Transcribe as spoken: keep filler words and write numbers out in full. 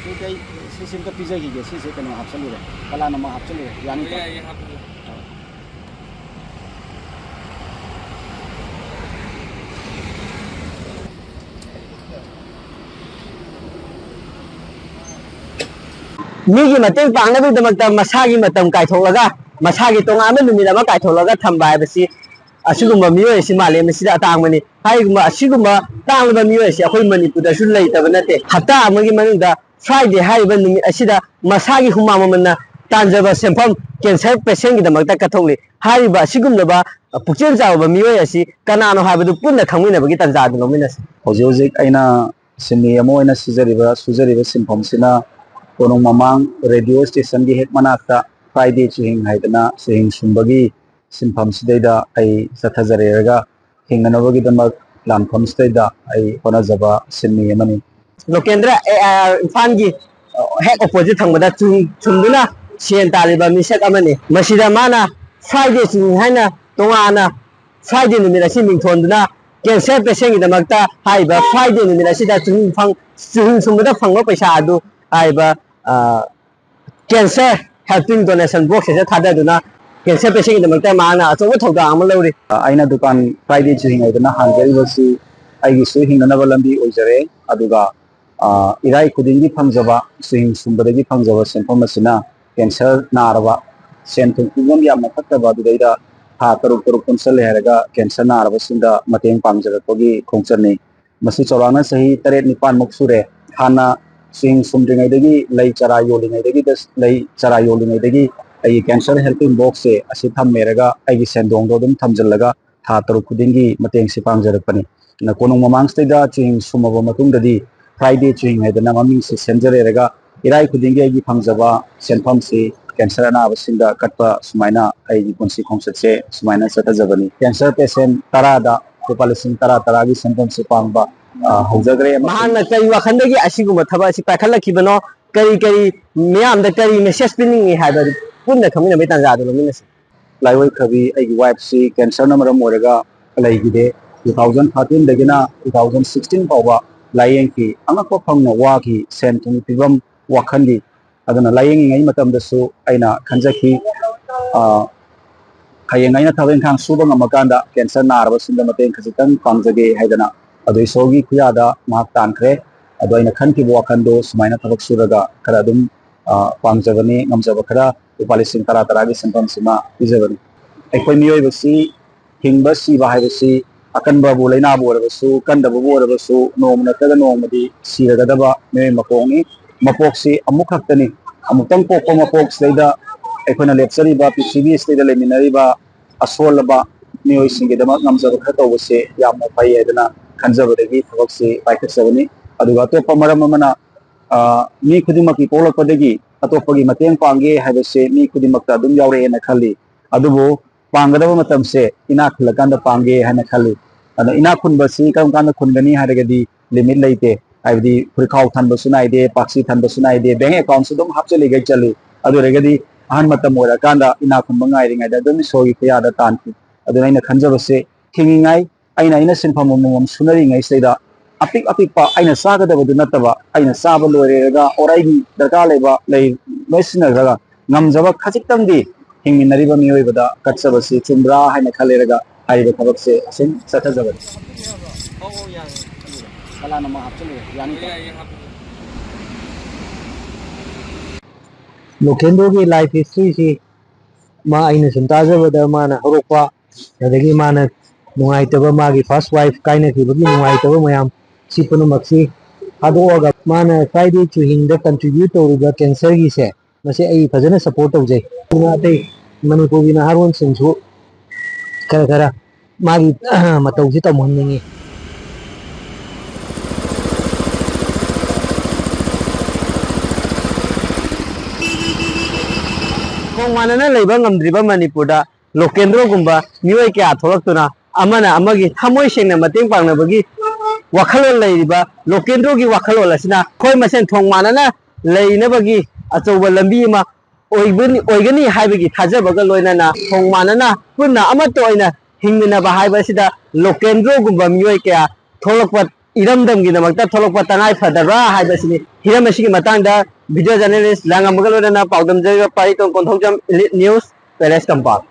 ꯑꯗꯨꯗꯤ ꯑꯩ ꯁꯤꯁꯦ ꯑꯝꯇ ꯄꯤꯖꯈꯤꯒꯦ꯫ ꯁꯤꯁꯦ ꯀꯩꯅꯣ ꯍꯥꯞꯆꯜꯂꯨꯔꯦ, ꯀꯂꯥꯅꯃꯛ ꯍꯥꯞꯆꯜꯂꯨꯔꯦ꯫ ꯌꯥꯅꯤꯀꯣ? ꯌꯥꯏꯌꯦ, ꯍꯥꯞꯄꯤꯌꯨ꯫ ꯃꯤꯒꯤ ꯃꯇꯦꯡ ꯄꯥꯡꯅꯕꯒꯤꯗꯃꯛꯇ ꯃꯁꯥꯒꯤ ꯃꯇꯝ ꯀꯥꯏꯊꯣꯛꯂꯒ, ꯃꯁꯥꯒꯤ ꯇꯣꯉꯥꯟꯕ ꯅꯨꯃꯤꯠ ꯑꯃ ꯀꯥꯏꯊꯣꯛꯂꯒ ꯊꯝꯕ ꯍꯥꯏꯕꯁꯤ ꯑꯁꯤꯒꯨꯝꯕ ꯃꯤꯑꯣꯏ ꯑꯁꯤ ꯃꯥꯂꯦꯝ ꯑꯁꯤꯗ ꯑꯇꯥꯡꯕꯅꯤ꯫ ꯍꯥꯏꯔꯤꯒꯨꯝꯕ ꯑꯁꯤꯒꯨꯝꯕ ꯇꯥꯡꯂꯕ ꯃꯤꯑꯣꯏ ꯑꯁꯤ ꯑꯩꯈꯣꯏ ꯃꯅꯤꯄꯨꯔꯗꯁꯨ ꯂꯩꯇꯕ ꯅꯠꯇꯦ꯫ ꯍꯞꯇꯥ ꯑꯃꯒꯤ ꯃꯅꯨꯡꯗ Friday ꯍꯥꯏꯔꯤꯕ ꯅꯨꯃꯤꯠ ꯑꯁꯤꯗ ꯃꯁꯥꯒꯤ ꯍꯨꯃꯥꯡ ꯃꯃꯜꯅ ꯇꯥꯟꯖꯕ ꯁꯦꯟꯐꯝ cancer patientꯒꯤꯗꯃꯛꯇ ꯀꯠꯊꯣꯛꯂꯤ꯫ ꯍꯥꯏꯔꯤꯕ ꯑꯁꯤꯒꯨꯝꯂꯕ ꯄꯨꯛꯆꯦꯜ ꯆꯥꯎꯕ ꯃꯤꯑꯣꯏ ꯑꯁꯤ ꯀꯅꯥꯅꯣ ꯍꯥꯏꯕꯗꯨ ꯄꯨꯟꯅ ꯈꯪꯃꯤꯟꯅꯕꯒꯤ ꯇꯥꯟꯖꯥ ꯑꯗꯨ ꯂꯧꯃꯤꯟꯅꯁꯤ꯫ ꯍꯧꯖꯤꯛ ꯍꯧꯖꯤꯛ ꯑꯩꯅ ꯁꯤꯟꯃꯤ ꯑꯃ ꯑꯣꯏꯅ ꯁꯨꯖꯔꯤꯕ, ꯁꯨꯖꯔꯤꯕ ꯁꯤꯟꯐꯝꯁꯤꯅ ꯀꯣꯅꯨꯡ ꯃꯃꯥꯡ radio stationꯒꯤ ꯍꯦꯛ ꯃꯅꯥꯛꯇ Friday ꯆꯨꯍꯤꯡ ꯍꯥꯏꯗꯅ ꯆꯨꯍꯤꯡ ꯁꯨꯝꯕꯒꯤ ꯁꯤꯟꯐꯝꯁꯤꯗꯩꯗ ꯑꯩ ꯆꯠꯊꯖꯔꯦꯔꯒ ꯍꯤꯡꯅꯅꯕꯒꯤꯗꯃꯛ ꯂꯥꯟꯐꯝꯁꯤꯗꯩꯗ ꯑꯩ ꯍꯣꯠꯅꯖꯕ ꯁꯤꯟꯃꯤ ꯑꯃꯅꯤ꯫ ꯂꯣꯀꯦꯟꯗ꯭ꯔ ꯑꯦ ꯑꯥꯏ ꯑꯥꯔ ꯏꯝꯐꯥꯜꯒꯤ ꯍꯦꯛ opposite ꯊꯪꯕꯗ ꯆꯨꯍꯤꯡ ꯁꯨꯝꯗꯨꯅ ꯁꯦꯟ ꯇꯥꯜꯂꯤꯕ ꯃꯤꯁꯛ ꯑꯃꯅꯤ꯫ ꯃꯁꯤꯗ ꯃꯥꯅ Friday ꯆꯨꯍꯤꯡ ꯍꯥꯏꯅ ꯇꯣꯉꯥꯟꯅ Friday ꯅꯨꯃꯤꯠ ꯑꯁꯤ ꯃꯤꯡꯊꯣꯟꯗꯨꯅ cancer patientꯒꯤꯗꯃꯛꯇ ꯍꯥꯏꯔꯤꯕ Friday ꯅꯨꯃꯤꯠ ꯑꯁꯤꯗ ꯆꯨꯍꯤꯡ ꯐꯪ-, ꯆꯨꯍꯤꯡ ꯁꯨꯝꯕꯗ ꯐꯪꯕ ꯄꯩꯁꯥ ꯑꯗꯨ ꯍꯥꯏꯔꯤꯕ, ꯑ, cancer helping donation box ꯑꯁꯤꯗ ꯊꯥꯗꯗꯨꯅ cancer patientꯒꯤꯗꯃꯛꯇ ꯃꯍꯥꯛꯅ ꯑꯆꯧꯕ ꯊꯧꯗꯥꯡ ꯑꯃ ꯂꯧꯔꯤ꯫ ꯑꯩꯅ ꯗꯨꯀꯥꯟ Friday ꯆꯨꯍꯤꯡ ꯍꯥꯏꯗꯅ ꯍꯥꯡꯖꯔꯤꯕꯁꯤ ꯑꯩꯒꯤꯁꯨ ꯍꯤꯡꯅꯅꯕ ꯂꯝꯕꯤ ꯑꯣꯏꯖꯔꯦ꯫ ꯑꯗꯨꯒ, ꯑ, ꯏꯔꯥꯏ ꯈꯨꯗꯤꯡꯒꯤ ꯐꯪꯖꯕ, ꯆꯨꯍꯤꯡ ꯁꯨꯝꯕꯗꯒꯤ ꯐꯪꯖꯕ ꯁꯦꯟꯐꯝ ꯑꯁꯤꯅ cancer ꯅꯥꯔꯕ, ꯁꯦꯟ ꯊꯨꯝ ꯐꯤꯕꯝ ꯌꯥꯝꯅ ꯐꯠꯇꯕ ꯑꯗꯨꯗꯩꯗ ꯊꯥ ꯇꯔꯨꯛ ꯇꯔꯨꯛ ꯄꯨꯟꯁꯤꯜꯂꯦ ꯍꯥꯏꯔꯒ cancer ꯅꯥꯔꯕꯁꯤꯡꯗ ꯃꯇꯦꯡ ꯄꯥꯡꯖꯔꯛꯄꯒꯤ ꯈꯣꯡꯆꯠꯅꯤ꯫ ꯃꯁꯤ ꯆꯥꯎꯔꯥꯛꯅ ꯆꯍꯤ ꯇꯔꯦꯠ ꯅꯤꯄꯥꯟꯃꯨꯛ ꯁꯨꯔꯦ꯫ ꯍꯥꯟꯅ ꯆꯦꯡ ꯁꯨꯝꯗ꯭ꯔꯤꯉꯩꯗꯒꯤ, ꯂꯩ ꯆꯔꯥ ꯌꯣꯜꯂꯤꯉꯩꯗꯒꯤ, ꯂꯩ ꯆꯔꯥ ꯌꯣꯜꯂꯤꯉꯩꯗꯒꯤ ꯑꯩꯒꯤ cancer helping boxꯁꯦ ꯑꯁꯤ ꯊꯝꯃꯦꯔꯒ ꯑꯩꯒꯤ ꯁꯦꯟꯗꯣꯡꯗꯣ ꯑꯗꯨꯝ ꯊꯝꯖꯤꯜꯂꯒ ꯊꯥ ꯇꯔꯨꯛ ꯈꯨꯗꯤꯡꯒꯤ ꯃꯇꯦꯡꯁꯤ ꯄꯥꯡꯖꯔꯛꯄꯅꯤ꯫ ꯑꯗꯨꯅ ꯀꯣꯅꯨꯡ ꯃꯃꯥꯡꯁꯤꯗꯩꯗ ꯆꯦꯡ ꯁꯨꯝꯃꯕ ꯃꯇꯨꯡꯗꯗꯤ Friday ꯆꯦꯡ ꯍꯥꯏꯗꯅ ꯃꯃꯤꯡꯁꯤ ꯁꯦꯝꯖꯔꯦꯔꯒ ꯏꯔꯥꯏ ꯈꯨꯗꯤꯡꯒꯤ ꯑꯩꯒꯤ ꯐꯪꯖꯕ ꯁꯦꯟꯐꯝꯁꯤ cancer ꯑꯅꯥꯕꯁꯤꯡꯗ ꯀꯠꯄ, ꯁꯨꯃꯥꯏꯅ ꯑꯩꯒꯤ ꯄꯨꯟꯁꯤ ꯈꯣꯡꯆꯠꯁꯦ ꯁꯨꯃꯥꯏꯅ ꯆꯠꯊꯖꯕꯅꯤ꯫ Cancer patient ꯇꯔꯥꯗ ꯂꯨꯄꯥ ꯂꯤꯁꯤꯡ ꯇꯔꯥ ꯇꯔꯥꯒꯤ ꯁꯦꯟꯐꯝꯁꯤ ꯄꯥꯡꯕ, ꯑ, ꯍꯧꯖꯈ꯭ꯔꯦ꯫ ꯃꯍꯥꯛꯅ ꯀꯔꯤ ꯋꯥꯈꯜꯗꯒꯤ ꯑꯁꯤꯒꯨꯝꯕ ꯊꯕꯛ ꯑꯁꯤ ꯄꯥꯏꯈꯠꯂꯛꯈꯤꯕꯅꯣ, ꯀꯔꯤ ꯀꯔꯤ ꯃꯤꯌꯥꯝꯗ ꯀꯔꯤ message ꯄꯤꯅꯤꯡꯏ ꯍꯥꯏꯕꯗꯨ ꯄꯨꯟꯅ ꯈꯪꯃꯤꯟꯅꯕꯒꯤ ꯇꯥꯟꯖꯥ ꯑꯗꯨ ꯂꯧꯃꯤꯟꯅꯁꯤ꯫ ꯂꯥꯏꯑꯣꯏꯈ꯭ꯔꯕꯤ ꯑꯩꯒꯤ wifeꯁꯤ cancerꯅ ꯃꯔꯝ ꯑꯣꯏꯔꯒ ꯂꯩꯈꯤꯗꯦ꯫ Two thousand thirteenꯗꯒꯤꯅ two thousand sixteen ꯐꯥꯎꯕ ꯂꯥꯏꯌꯦꯡꯈꯤ꯫ ꯑꯉꯛꯄ ꯐꯪꯅ ꯋꯥꯈꯤ꯫ ꯁꯦꯟ ꯊꯨꯝꯒꯤ ꯐꯤꯕꯝ, ꯋꯥꯈꯜꯗꯤ꯫ ꯑꯗꯨꯅ ꯂꯥꯏꯌꯦꯡꯉꯤꯉꯩ ꯃꯇꯝꯗꯁꯨ ꯑꯩꯅ ꯈꯟꯖꯈꯤ, ꯑ, ꯍꯌꯦꯡ ꯑꯩꯅ ꯊꯕꯛ ꯏꯪꯈꯥꯡ ꯁꯨꯕ ꯉꯝꯃꯀꯥꯟꯗ cancer ꯅꯥꯔꯕꯁꯤꯡꯗ ꯃꯇꯦꯡ ꯈꯖꯤꯛꯇꯪ ꯄꯥꯡꯖꯒꯦ ꯍꯥꯏꯗꯅ꯫ ꯑꯗꯣ ꯏꯁꯣꯔꯒꯤ ꯈꯨꯌꯥꯗ ꯃꯍꯥꯛ ꯇꯥꯟꯈ꯭ꯔꯦ꯫ ꯑꯗꯣ ꯑꯩꯅ ꯈꯟꯈꯤꯕ ꯋꯥꯈꯜꯗꯣ ꯁꯨꯃꯥꯏꯅ ꯊꯕꯛ ꯁꯨꯔꯒ ꯈꯔ ꯑꯗꯨꯝ, ꯑ, ꯄꯥꯡꯖꯕꯅꯤ, ꯉꯝꯖꯕ ꯈꯔ ꯂꯨꯄꯥ ꯂꯤꯁꯤꯡ ꯇꯔꯥ ꯇꯔꯥꯒꯤ ꯁꯦꯟꯐꯝꯁꯤꯃ ꯄꯤꯖꯕꯅꯤ꯫ ꯑꯩꯈꯣꯏ ꯃꯤꯑꯣꯏꯕꯁꯤ ꯍꯤꯡꯕ ꯁꯤꯕ ꯍꯥꯏꯕꯁꯤ ꯑꯀꯟꯕꯕꯨ ꯂꯥꯏꯅꯥꯕꯨ ꯑꯣꯏꯔꯕꯁꯨ, ꯀꯟꯗꯕꯕꯨ ꯑꯣꯏꯔꯕꯁꯨ, ꯅꯣꯡꯃ ꯅꯠꯇ꯭ꯔꯒ ꯅꯣꯡꯃꯗꯤ ꯁꯤꯔꯒꯗꯕ ꯃꯤꯑꯣꯏ ꯃꯄꯣꯛꯅꯤ꯫ ꯃꯄꯣꯛꯁꯤ ꯑꯃꯨꯛ ꯈꯛꯇꯅꯤ꯫ ꯑꯃꯨꯛꯇꯪ ꯄꯣꯛꯄ ꯃꯄꯣꯛꯁꯤꯗꯩꯗ ꯑꯩꯈꯣꯏꯅ ꯂꯦꯞꯆꯔꯤꯕ ꯄ꯭ꯔꯤꯊꯤꯕꯤ ꯑꯁꯤꯗꯩꯗ ꯂꯩꯃꯤꯟꯅꯔꯤꯕ ꯑꯁꯣꯜꯂꯕ ꯃꯤꯑꯣꯏꯁꯤꯡꯒꯤꯗꯃꯛ ꯉꯝꯖꯕ ꯈꯔ ꯇꯧꯕꯁꯦ ꯌꯥꯝꯅ ꯐꯩ ꯍꯥꯏꯗꯅ ꯈꯟꯖꯕꯗꯒꯤ ꯊꯕꯛꯁꯤ ꯄꯥꯏꯈꯠꯆꯕꯅꯤ꯫ ꯑꯗꯨꯒ ꯑꯇꯣꯞꯄ ꯃꯔꯝ ꯑꯃꯅ, ꯑ, ꯃꯤ ꯈꯨꯗꯤꯡꯃꯛꯀꯤ ꯄꯣꯛꯂꯛꯄꯗꯒꯤ ꯑꯇꯣꯞꯄꯒꯤ ꯃꯇꯦꯡ ꯄꯥꯡꯒꯦ ꯍꯥꯏꯕꯁꯦ ꯃꯤ ꯈꯨꯗꯤꯡꯃꯛꯇ ꯑꯗꯨꯝ ꯌꯥꯎꯔꯛꯑꯦꯅ ꯈꯜꯂꯤ꯫ ꯑꯗꯨꯕꯨ ꯄꯥꯡꯒꯗꯕ ꯃꯇꯝꯁꯦ ꯏꯅꯥꯛ ꯈꯨꯜꯂꯀꯥꯟꯗ ꯄꯥꯡꯒꯦ ꯍꯥꯏꯅ ꯈꯜꯂꯤ꯫ ꯑꯗꯣ ꯏꯅꯥꯛ ꯈꯨꯟꯕꯁꯤ ꯀꯔꯝ ꯀꯥꯟꯗ ꯈꯨꯟꯒꯅꯤ ꯍꯥꯏꯔꯒꯗꯤ limit ꯂꯩꯇꯦ꯫ ꯍꯥꯏꯕꯗꯤ ꯐꯨꯔꯤꯠꯈꯥꯎ ꯊꯟꯕꯁꯨ ꯅꯥꯏꯗꯦ, ꯄꯥꯛꯁꯤ ꯊꯟꯕꯁꯨ ꯅꯥꯏꯗꯦ, bank account ꯁꯨ ꯑꯗꯨꯝ ꯍꯥꯞꯆꯤꯜꯂꯤꯈꯩ ꯆꯠꯂꯤ꯫ ꯑꯗꯨ ꯑꯣꯏꯔꯒꯗꯤ ꯑꯍꯟ ꯃꯇꯝ ꯑꯣꯏꯔꯀꯥꯟꯗ ꯏꯅꯥꯛ ꯈꯨꯟꯕ ꯉꯥꯏꯔꯤꯉꯩꯗ ꯑꯗꯨꯝ ꯏꯁꯣꯔꯒꯤ ꯈꯨꯌꯥꯗ ꯇꯥꯟꯈꯤ꯫ ꯑꯗꯨꯅ ꯑꯩꯅ ꯈꯟꯖꯕꯁꯦ, ꯍꯤꯡꯉꯤꯉꯩ ꯑꯩꯅ, ꯑꯩꯅ ꯁꯤꯟꯐꯝ ꯑꯃꯃꯝ ꯁꯨꯅꯔꯤꯉꯩꯁꯤꯗꯩꯗ ꯑꯄꯤꯛ ꯑꯄꯤꯛꯄ ꯑꯩꯅ ꯆꯥꯒꯗꯕꯗꯨ ꯅꯠꯇꯕ, ꯑꯩꯅ ꯆꯥꯕ ꯂꯣꯏꯔꯦꯔꯒ ꯑꯣꯔꯥꯏꯒꯤ ꯗꯔꯀꯥꯔ ꯂꯩꯕ ꯂꯩ ꯂꯣꯏꯁꯤꯟꯅꯈ꯭ꯔꯒ ꯉꯝꯖꯕ ꯈꯖꯤꯛꯇꯪꯗꯤ ꯍꯤꯡꯃꯤꯟꯅꯔꯤꯕ ꯃꯤꯑꯣꯏꯕꯗ ꯀꯠꯆꯕꯁꯤ ꯆꯨꯝꯕ꯭ꯔꯥ ꯍꯥꯏꯅ ꯈꯜꯂꯦꯔꯒ ꯍꯥꯏꯔꯤꯕ ꯊꯕꯛꯁꯦ ꯑꯁꯨꯝ ꯆꯠꯊꯖꯕꯅꯤ꯫ ꯀꯂꯥꯅ ꯑꯃ ꯍꯥꯞꯆꯤꯜꯂꯨ, ꯌꯥꯅꯤꯀꯣ? ꯂꯣꯀꯦꯟꯗ꯭ꯔꯣꯒꯤ life history ꯁꯤ ꯃꯥ, ꯑꯩꯅ ꯁꯨꯝ ꯇꯥꯖꯕꯗ, ꯃꯥꯅ ꯍꯧꯔꯛꯄ, ꯑꯗꯒꯤ ꯃꯥꯅ ꯅꯨꯡꯉꯥꯏꯇꯕ, ꯃꯥꯒꯤ first wife ꯀꯥꯏꯅꯈꯤꯕꯒꯤ ꯅꯨꯡꯉꯥꯏꯇꯕ ꯃꯌꯥꯝ, ꯁꯤ ꯄꯨꯝꯅꯃꯛꯁꯤ ꯊꯥꯗꯣꯛꯑꯒ ꯃꯥꯅ ꯈ꯭ꯋꯥꯏꯗꯒꯤ ꯆꯨꯍꯤꯡꯗ contribute ꯇꯧꯔꯤꯕ cancer ꯒꯤꯁꯦ, ꯃꯁꯤ ꯑꯩ ꯐꯖꯅ support ꯇꯧꯖꯩ꯫ ꯑꯗꯨꯅ ꯑꯇꯩ ꯃꯅꯤꯄꯨꯔꯒꯤ ꯅꯍꯥꯔꯣꯟꯁꯤꯡꯁꯨ ꯈꯔ ꯈꯔ ꯃꯥꯒꯤ ꯃꯇꯧꯁꯤ ꯇꯝꯍꯟꯅꯤꯡꯉꯤ꯫ ꯈꯣꯡ ꯃꯥꯟꯅꯅ ꯂꯩꯕ ꯉꯝꯗ꯭ꯔꯤꯕ ꯃꯅꯤꯄꯨꯔꯗ ꯂꯣꯀꯦꯟꯗ꯭ꯔꯣꯒꯨꯝꯕ ꯃꯤꯑꯣꯏ ꯀꯌꯥ ꯊꯣꯛꯂꯛꯇꯨꯅ ꯑꯃꯅ ꯑꯃꯒꯤ ꯊꯃꯣꯏ ꯁꯦꯡꯅ ꯃꯇꯦꯡ ꯄꯥꯡꯅꯕꯒꯤ ꯋꯥꯈꯜꯂꯣꯟ ꯂꯩꯔꯤꯕ ꯂꯣꯀꯦꯟꯗ꯭ꯔꯣꯒꯤ ꯋꯥꯈꯜꯂꯣꯟ ꯑꯁꯤꯅ ꯑꯩꯈꯣꯏ ꯃꯁꯦꯟ ꯊꯣꯡ ꯃꯥꯟꯅꯅ ꯂꯩꯅꯕꯒꯤ ꯑꯆꯧꯕ ꯂꯝꯕꯤ ꯑꯃ ꯑꯣꯏꯕꯅꯤ, ꯑꯣꯏꯒꯅꯤ ꯍꯥꯏꯕꯒꯤ ꯊꯥꯖꯕꯒ ꯂꯣꯏꯅꯅ ꯊꯣꯡ ꯃꯥꯟꯅꯅ ꯄꯨꯟꯅ ꯑꯃꯠꯇ ꯑꯣꯏꯅ ꯍꯤꯡꯃꯤꯟꯅꯕ ꯍꯥꯏꯕ ꯑꯁꯤꯗ ꯂꯣꯀꯦꯟꯗ꯭ꯔꯣꯒꯨꯝꯕ ꯃꯤꯑꯣꯏ ꯀꯌꯥ ꯊꯣꯛꯂꯛꯄ ꯏꯔꯝꯗꯝꯒꯤꯗꯃꯛꯇ ꯊꯣꯛꯂꯛꯄ ꯇꯉꯥꯏ ꯐꯗꯕ꯭ꯔꯥ ꯍꯥꯏꯕꯁꯤꯅꯤ꯫ ꯍꯤꯔꯝ ꯑꯁꯤꯒꯤ ꯃꯇꯥꯡꯗ video journalist ꯂꯥꯡꯉꯝꯃꯒ ꯂꯣꯏꯅꯅ ꯄꯥꯎꯗꯝꯖꯔꯤꯕ ꯄꯥꯔꯤꯇꯣꯡ Konthoujam, Elite News, Palace compound.